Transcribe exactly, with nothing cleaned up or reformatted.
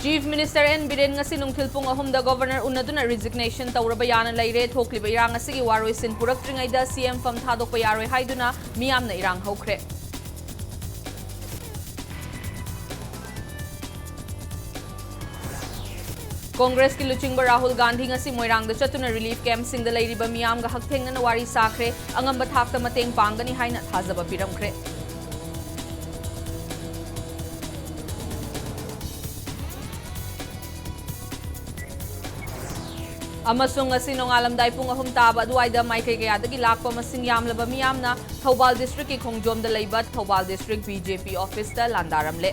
Chief Minister N Biren ꯉꯁꯤ ꯅꯨꯡꯊꯤꯜ ꯄꯨꯡ ꯑꯍꯨꯝꯗ Governor ꯎꯅꯗꯨꯅ resignation ꯇꯧꯔꯕ ꯌꯥꯅ ꯂꯩꯔꯦ꯫ ꯊꯣꯛꯂꯤꯕ ꯏꯔꯥꯡ ꯑꯁꯤꯒꯤ ꯋꯥꯔꯣꯏꯁꯤꯟ ꯄꯨꯔꯛꯇ꯭ꯔꯤꯉꯩꯗ C M ꯐꯝ ꯊꯥꯗꯣꯛꯄ ꯌꯥꯔꯣꯏ ꯍꯥꯏꯗꯨꯅ ꯃꯤꯌꯥꯝꯅ ꯏꯔꯥꯡ ꯍꯧꯈ꯭ꯔꯦ꯫ ꯀꯣꯡꯒ꯭ꯔꯦꯁꯀꯤ ꯂꯨꯆꯤꯡꯕ ꯔꯥꯍꯨꯜ ꯒꯥꯟꯙꯤ ꯉꯁꯤ ꯃꯣꯏꯔꯥꯡꯗ ꯆꯠꯇꯨꯅ relief campꯁꯤꯡꯗ ꯂꯩꯔꯤꯕ ꯃꯤꯌꯥꯝꯒ ꯍꯛꯊꯦꯡꯅꯅ ꯋꯥꯔꯤ ꯁꯥꯈ꯭ꯔꯦ꯫ ꯑꯉꯝꯕ ꯊꯥꯛꯇ ꯃꯇꯦꯡ ꯄꯥꯡꯒꯅꯤ ꯍꯥꯏꯅ ꯊꯥꯖꯕ ꯄꯤꯔꯝꯈ꯭ꯔꯦ꯫ ꯑꯃꯁꯨꯡ ꯉꯁꯤ ꯅꯣꯡꯉꯥꯜꯂꯝꯗꯥꯏ ꯄꯨꯡ ꯑꯍꯨꯝ ꯇꯥꯕ ꯑꯗꯨꯋꯥꯏꯗ ꯃꯥꯏꯀꯩ ꯀꯌꯥꯗꯒꯤ ꯂꯥꯛꯄ ꯃꯁꯤꯡ ꯌꯥꯝꯂꯕ ꯃꯤꯌꯥꯝꯅ ꯊꯧꯕꯥꯜ districtꯀꯤ ꯈꯣꯡꯖꯣꯝꯗ ꯂꯩꯕ Thoubal district B J P officeꯇ ꯂꯥꯟꯗꯥꯔꯝꯂꯦ꯫